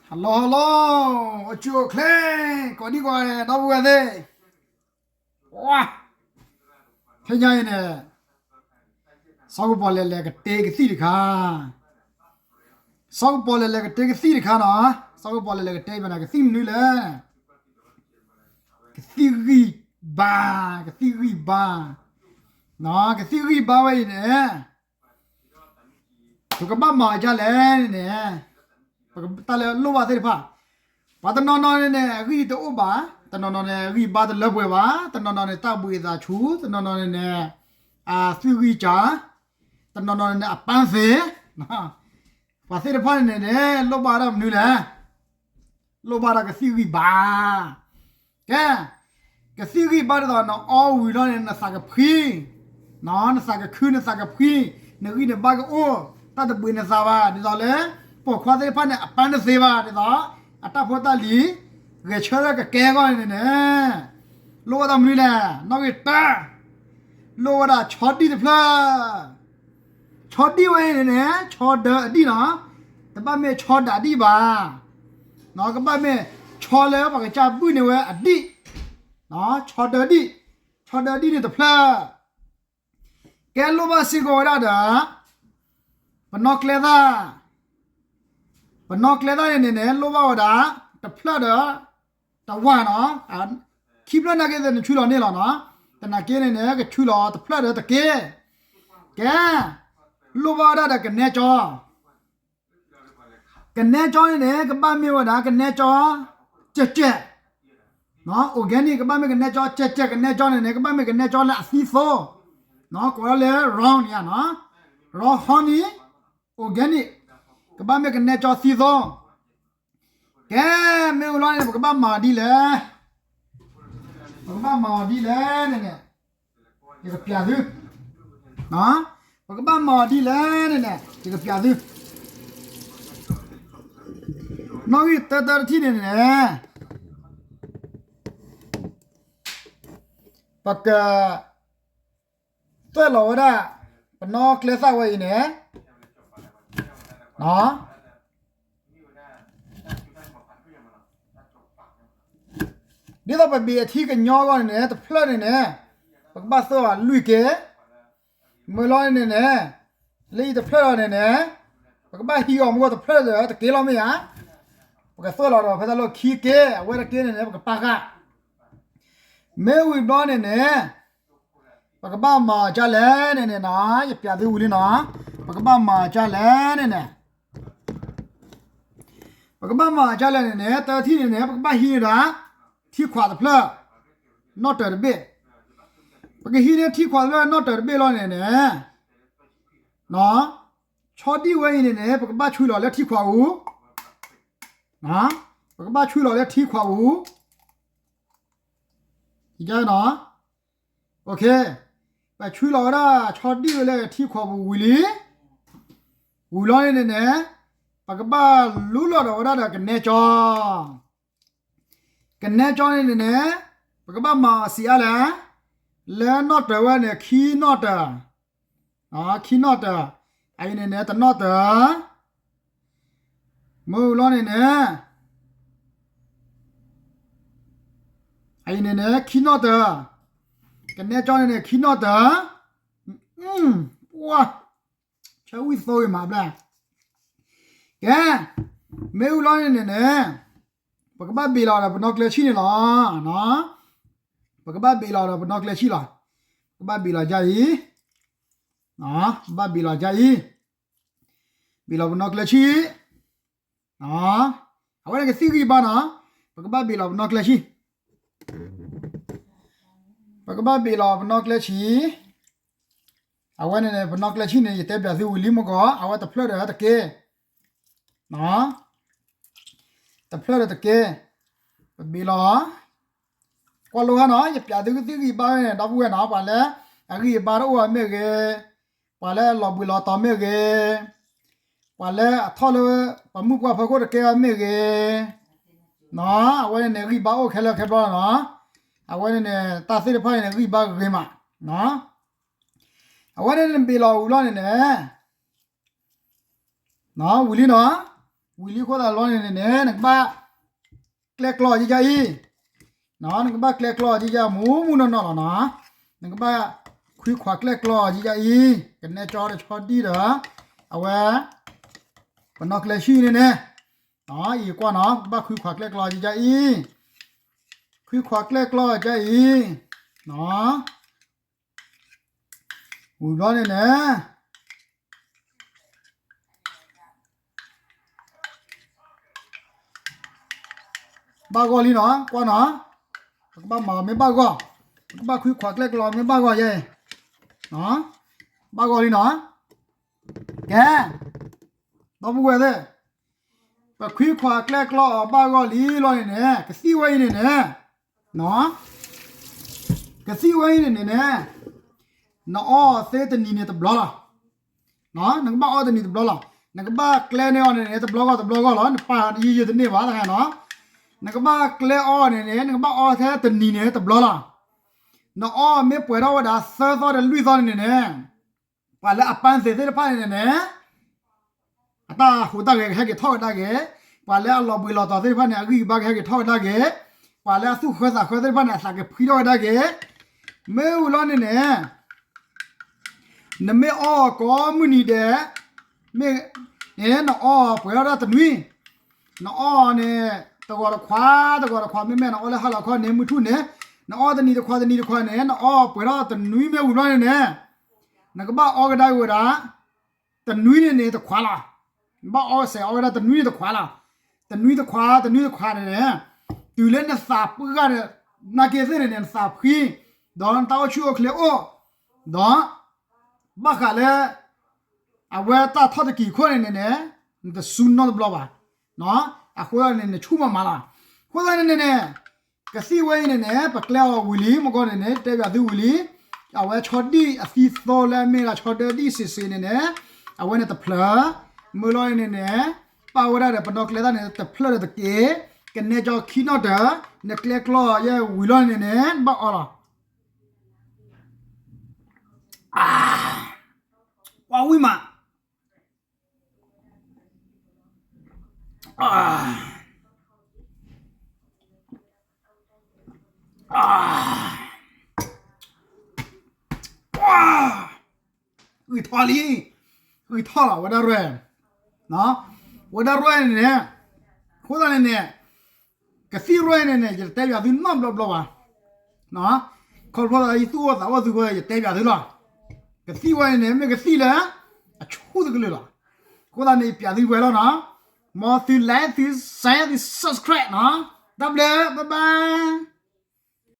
ဟလီၤဟလီၤ, အိၣ်ဆူၣ်အိၣ်ချ့, ကိးဒံကိးဂၤ ဒီပုၢ်ဝဲၢ်သ့ၣ်, ဝါ, ခဲညါအံၤန့ၣ် စီၤကပီၤလဲၤလဲၤကတ့ကသံၣ်တခါ, စီၤကပီၤလဲၤလဲၤကတ့ကသံၣ်တခါနီၤ, စီၤကပီၤလဲၤလဲၤကတ့ဘၣ်န့ၣ် ကသံၣ်မနုၤလဲၣ်, ကသံၣ်ဂံၢ်ဘါ, ကသံၣ်ဂံၢ်ဘါ, ကသံၣ်ဂံၢ်ဘါဝဲအံၤန့ၣ် ပကဘၣ်မၤအီၤဒ်လဲၣ်န့ၣ်, ပကတၢ်လၢလိၣ်ဘၣ်သ့ၣ်တဖၣ်, ပှၤတနီၤနီၤန့ၣ်န့ၣ် အဂံၢ်တအိၣ်ဘၣ်, တနီၤနီၤန့ၣ် အဂံၢ်ဘါတလၢပှဲၤဘၣ်, တနီၤနီၤန့ၣ် တၢ်ဘှံးအသးဆူၣ်, တနီၤနီၤန့ၣ်န့ၣ် အသွံၣ်ဂံၢ်စၢ်, တနီၤနီၤန့ၣ်န့ၣ် အပၢ်သ့ၣ်, ပှၤသ့ၣ်တဖၣ်န့ၣ်န့ၣ်န့ၣ် လိၣ်ဘၣ်ဒၣ်မနုၤလဲၣ်, လိၣ်ဘၣ်ဒၣ်ကသံၣ်ဂံၢ်ဘါ ကဲ, ကသံၣ်ဂံၢ်ဘါဒ်သိး နအီဝံၤလီၤန့ၣ် နသးကဖှံ, နသးကခု နသးကဖှံ, နဂံၢ်နဘါကအိၣ်, တၢ်တဘှံးနသးဘၣ်, ဒ်သိးလၢ ပိာ်ခွါသ့ၣ်တဖၣ်န့ၣ် အပၢ်နသ့ဘၣ်, ဒ်သိး အတၢ်ဖိတၢ်လံၤ ဂဲၤဆၢထၢၣ်ကကဲအဂီၢ်န့ၣ်န့ၣ်, လိၣ်ဝဲဒၣ်မနုၤလဲၣ်, နီၣ်ဂံၢ်တၢ, လိၣ်ဝဲဒၣ်ဆီဒံၣ်တဖျၢၣ် ဆီဒံၣ်ဝဲအံၤန့ၣ်န့ၣ် ဆီဒၢအဒံၣ်နီၤ, တဘၣ်မ့ၢ်ဆီဒးဒံၣ်ဘၣ်, ကဘၣ်မ့ၢ်ဆီလၢပှၤကစၢ်ဘုၣ်န့ၢ်ဝဲအဒံၣ်, ဆီဒၢဒံၣ်, ဆီဒၢဒံၣ်န့ၣ်တဖျၢၣ်, ကဲလိၣ်ဘၣ်စ့ၢ်ကီးဝဲဒၣ်ဒီး ပနီၣ်ကျဲသၣ်, ပနီၣ်ကျဲသၣ်န့ၣ်န့ၣ်န့ၣ် လိၣ်ဘၣ်ဝဲဒၣ် တဖျၢၣ်ဒီး တဝၣ်နီၤ, ခံဖျၢၣ်နာ်က့သ့ၣ်နဆူလီၤန့ၢ်လီၤနီၤ, သနာ်က့န့ၣ်န့ၣ် ကဆူလီၤတဖျၢၣ်ဒီးတက့ၢ်, ကဲ, လိၣ်ဘၣ်ဝဲဒၣ်ဒီးကနဲကၠီ ကနဲကၠီန့ၣ်န့ၣ် ကဘၣ်မ့ၢ်ဝဲဒၣ် ကနဲကၠီ ကဲးကဲး, organic ကဘၣ်မ့ၢ်ကနဲကၠီ ကဲးကဲး ကနဲကၠီန့ၣ်န့ၣ် ကဘၣ်မ့ၢ်ကနဲကၠီလၢအသံသိ, ကိးလီၤလၢ raw န့ၣ်ဧါနီၤ, raw honey, organic, ကဘၣ်မ့ၢ်ကနဲကၠီသံသိ, ကဲ, မ့ၢ်ဝံၤလီၤန့ၣ် ပကဘၣ်မၤဒ်လဲၣ်, ပကဘၣ်မၤအီၤဒ်လဲၣ်န့ၣ်န့ၣ်, ယကပျးသု, ပကဘၣ်မၤအီၤဒ်လဲၣ်န့ၣ်န့ၣ် ယကပျးသု, နီၣ်ဂံၢ်တၢတၢတထံၣ်န့ၣ်န့ၣ်, ပက သွဲၣ်လီၤဝဲဒၣ် ပနီၣ်ကျဲသၣ်ဝဲအံၤန့ၣ်, ဒ်သိးပဘ့ၣ်အထံကညီအဂီၢ်န့ၣ်န့ၣ် တဖျၢၣ်န့ၣ်န့ၣ်, ပကဘၣ်သွဲၣ်အီၤလွံၢ်က့, မ့ၢ်လီၤန့ၣ်န့ၣ်, လၢအံၤတဖျၢၣ်လီၤန့ၣ်န့ၣ်, ပကဘၣ်ဟံးအီၤမ့ၢ်တဖျၢၣ်ဒီးတက့လီၤမ့ၢ်ဧါ, ပကသွဲၣ်လီၤဒီးဖဲတၢ်လီၢ်ခံက့, အဝဲတက့န့ၣ်န့ၣ် ပကပာ်ဃာ် မ့ၢ်ဝံၤဘျီန့ၣ်န့ၣ်, ပကဘၣ်မၤအီၤဒ်လဲၣ်န့ၣ်န့ၣ်နီၤ, ယပျးသုဝံၤလံနီၤ, ပကဘၣ်မၤအီၤဒ်လဲၣ်န့ၣ်န့ၣ်, ပကဘၣ်မၤအီၤဒ်လဲၣ်န့ၣ်န့ၣ်, တထံၣ်န့ၣ်န့ၣ် ပကဘၣ်ဟံးန့ၢ်ဒၣ် ထံခွးတဖျၢၣ်, နီၣ်တၢၤတဘ့ၣ်, ပကဟံးန့ၢ်ထံခွးတဖျၢၣ်နီၣ်တၢၤတဘ့ၣ်လီၤန့ၣ်န့ၣ်, ဆီဒံၣ်ဝဲအံၤန့ၣ်န့ၣ် ပကဘၣ်ဆှံလီၤလၢထံခွးပူၤ, ပကဘၣ်ဆှံလီၤလၢထံခွးပူၤ, ပဆှံလီၤဝဲဒၣ်ဆီဒံၣ်ဝဲလၢထံခွးပူၤဝံၤလံ, ဝံၤလီၤန့ၣ်န့ၣ်, ပကဘၣ်လူလီၤဒီးဝဲဒၣ် ဒီးကနဲကၠီ, ကနဲကၠီန့ၣ်န့ၣ်န့ၣ်, ပကဘၣ်မၤအီၤဆံးအါလဲၣ်, လၢနီၣ်တၢၤဝဲန့ၣ် ခံနီၣ်တၢၤ, ခံနီၣ်တၢၤ, အအံၤန့ၣ်န့ၣ် တနီၣ်တၢၤ, မ့ၢ်ဝံၤလီၤန့ၣ်န့ၣ်, အအံၤန့ၣ်န့ၣ် ခံနီၣ်တၢၤ, ကနဲကၠီန့ၣ်န့ၣ် ခံနီၣ်တၢၤ, ပှၤ, ဆၢဝံၣ်သိဂ့ၤမးဘျါ, ကဲ, မ့ၢ်ဝံၤလီၤန့ၣ်န့ၣ်န့ၣ်, ပကဘၣ်ဘ့ၣ်လီၤဒီးပနီၣ်ကျဲဆံၣ်န့ၣ်လီၤ, ပကဘၣ်ဘ့ၣ်လီၤဒီးပနီၣ်ကျဲဆံၣ်လီၤ, ပကဘၣ်ဘ့ၣ်လီၤဒ်အံၤ, ပဘၣ်ဘ့ၣ်လီၤဒ်အံၤ, ဘ့ၣ်လီၤပနီၣ်ကျဲဆံၣ်, အဝဲန့ၣ်ကသံၣ်ဂံၢ်ဘါနီၤ, ပကဘၣ်ဘ့ၣ်လီၤပနီၣ်ကျဲဆံၣ်, ပကဘၣ်ဘ့ၣ်လီၤပနီၣ်ကျဲဆံၣ်, အဝဲန့ၣ်န့ၣ် ပနီၣ်ကျဲဆံၣ်န့ၣ် ယတဲပျးသုဝံၤလံမ့ၢ်ကီး အဝဲတဖျၢၣ်ဒီးတက့ၢ်, တဖျၢၣ်ဒီးတက့ၢ်, ပဘ့ၣ်လီၤ, ကွၢ်လိဟါနီၤ ယပျးသုကသံၣ်ဂံၢ်ဘါန့ၣ် ဒီပုၢ်ဝဲၢ်နီၤ ပှၤလၢ အဂံၢ်အဘါတအိၣ်မ့ၢ်ဂ့ၤ, ပှၤလၢအလီၤဘှံးလီၤတီၤမ့ၢ်ဂ့ၤ, ပှၤလၢအထီၣ်လၢ ပှၤမုၣ်ပှၢ်ဖီခိၣ်တကဲဘၣ်မ့ၢ်ဂ့ၤ, အဝဲန့ၣ်န့ၣ် ဂံၢ်ဘါအိၣ်ခဲလၢာ်ခဲဘျီလီၤနီၤ, အဝဲန့ၣ်န့ၣ် တၢ်သ့ၣ်တဖၣ်န့ၣ် ဂံၢ်ဘါဂ့ၤမး, အဝဲန့ၣ်န့ၣ်ဘ့ၣ်လီၤဝံၤလီၤန့ၣ်န့ၣ် ဝံၤလံနီၤ, ဝံၤလံအဃိသတးလီၤန့ၣ်န့ၣ် နကဘၣ်ကျဲကျီယယအံၤ, နကဘၣ်ကျဲကျီယယမူးမူးနီၢ်နီၢ်လီၤနီၤ, နကဘၣ်ခွံခွးကျဲကျီယယအံၤ, ကနဲကၠီတဆီဒံၣ်ဒီး အဝဲ ပနီၣ်ကျဲဟံၣ်န့ၣ်န့ၣ်, အံၤကွၢ်နီၤ ကဘၣ်ခွံခွးကျဲကျီယယအံၤ, ခွံခွးကျဲကျီယယအံၤ, ဝံၤဘျီန့ၣ်န့ၣ် ဘၣ်ဂီၢ်လံနီၤ ကွၢ်နီၤ, ပကဘၣ်မၤအီၤမ့ၢ်ဘၣ်ဂီၢ်, ပကဘၣ်ခွံခွးကျဲကျီမ့ၢ်ဘၣ်ဂီၢ်ယဲ, ဘၣ်ဂီၢ်လံနီၤ, ကဲ, ဒီပုၢ်ဝဲၢ်သ့ၣ်, ပခွံခွးကျဲကျီအီၤဘၣ်ဂီၢ်လံလီၤန့ၣ်န့ၣ် ကသံၣ်ဝဲအံၤန့ၣ်န့ၣ်, ကသံၣ်ဝဲအံၤန့ၣ်န့ၣ်န့ၣ်, နအီသ့တနံၤန့ၣ်တဘျီလီၤ. နကဘၣ်အီတနံၤတဘျီလီၤ. နကဘၣ်ကျဲန့ၢ်အီၤန့ၣ်န့ၣ် တဘျီဂီၢ်တဘျီဂီၢ်လီၤ. နပာ်ယံာ်ယံာ်တန့ၢ်ဘၣ်တခါနီၤ. နကဘၣ်ကျဲအီန့ၣ်န့ၣ် နကဘၣ်အီထဲတနံၤန့ၣ်တဘျီလီၤ. နအီမ့ၢ်ပှဲၤထီၣ်ဝဲဒၣ်သၢသီဒီးလွံၢ်သီန့ၣ်န့ၣ်န့ၣ် ပှၤလၢအပန်းသ့ၣ်သ့ၣ်တဖၣ်န့ၣ်န့ၣ် အတၢ်ဟူးတၢ်ဂဲၤကဟဲက့ၤထီၣ်ကဒါက့ၤ, ပှၤလၢအလီၤဘှံးလီၤတီၤသ့ၣ်တဖၣ်န့ၣ် အဂံၢ်အဘါကဟဲက့ၤထီၣ်ကဒါက့ၤ, ပှၤလၢအသူၣ်ဃၢသးဃၢသ့ၣ်တဖၣ်န့ၣ် အသးကဖှံထီၣ်ကဒါက့ၤ, မ့ၢ်ဝံၤလီၤန့ၣ်န့ၣ် နမ့ၢ်အီကိးမုၢ်နံၤဒဲး, မ့ၢ်, န့ၣ် နအီပှဲၤထီၣ်ဒၣ်တနွံ, နအီန့ၣ် တဂီၤတခွး တဂီၤတခွး မ့မ့ၢ်နအီလၢဟါလီၤခီန့ၣ် မုၢ်ထူၣ်န့ၣ်, နအီတနံၤတခွး တနံၤတခွးန့ၣ် နအီပှဲၤထီၣ်တနွံမ့ၢ်ဝံၤလီၤန့ၣ်န့ၣ်, နကဘၣ်အီကဒါက့ၤဝဲဒၣ် တနွံန့ၣ်န့ၣ်တခွးလီၤ. နဘၣ်အီစဲးအီဝဲဒၣ်တနွံန့ၣ်တခွးလီၤ. တနွံတခွး တနွံတခွးန့ၣ်န့ၣ်, တုၤလၢနသးပှၢ်ဂၤဒီး နာ်က့သ့ၣ်န့ၣ်န့ၣ် နသးဖှံ, ဒီးနတၢ်အိၣ်ဆူၣ်အိၣ်ချ့အိၣ်, ဒီး ဘၣ်ဃးလၢ အဝဲတၢ်ထီၣ်တကံၤခိၣ်န့ၣ်န့ၣ်န့ၣ်, နတစူၤနီတဘျီဘၣ်. အဃိသတးန့ၣ် နဆူၣ်မးမးလီၤ. အဃိသတးန့ၣ်န့ၣ်န့ၣ် ကသံၣ်ဝဲအံၤန့ၣ်န့ၣ် ပကျဲအီၤဝံၤလံ မ့ၢ်ဂီၢ်န့ၣ်န့ၣ် တဲပၠးသုဝံၤလံ, အဝဲဆီဒံၣ်အသံသိလၢအမ့ၢ်ဒၣ်ဆီဒၢဒံၣ်စ့ၢ်စ့ၢ်န့ၣ်န့ၣ်, အဝဲန့ၣ်တဖျၢၣ်, မ့ၢ်လီၤန့ၣ်န့ၣ်, ပာ်ဝဲဒၣ်ဒီးပနီၣ်ကျဲတၢ်န့ၣ် တဖျၢၣ်ဒီးတက့ၢ်, ကနဲကၠီခံနီၣ်တၢၢ်, နကျဲကျီယဲဝံၤလီၤန့ၣ်န့ၣ် ဘၣ်အီလီၤ. ကွၢ်ဝံၣ်မး ဂုၢ်ထီၣ်လံ, ဂုၢ်ထီၣ်လီၤ ဝဲဒၣ်ရဲၣ်, ဝဲဒၣ်ရဲၣ်န့ၣ်န့ၣ်, အဃိသတးန့ၣ်န့ၣ်, ကသံၣ်ရဲၣ်န့ၣ်န့ၣ် ယတတဲပၠးသုနီတဘျီဘျီဘၣ်, ခီဖျိယသူၣ်အိၣ်သးအိၣ်သုအဃိ ယတဲပၠးသုလီၤ. ကသံၣ်ဝဲန့ၣ်န့ၣ် မ့ၢ်ကသံၣ်လၢ အဆူၣ်တကလုာ်လီၤ. အဃိသတးန့ၣ် ယပၠးသုဝဲလီၤနီၤ, မ်သု like သု share သု subscribe နီၤ, တၢ်ဘျုး bye bye.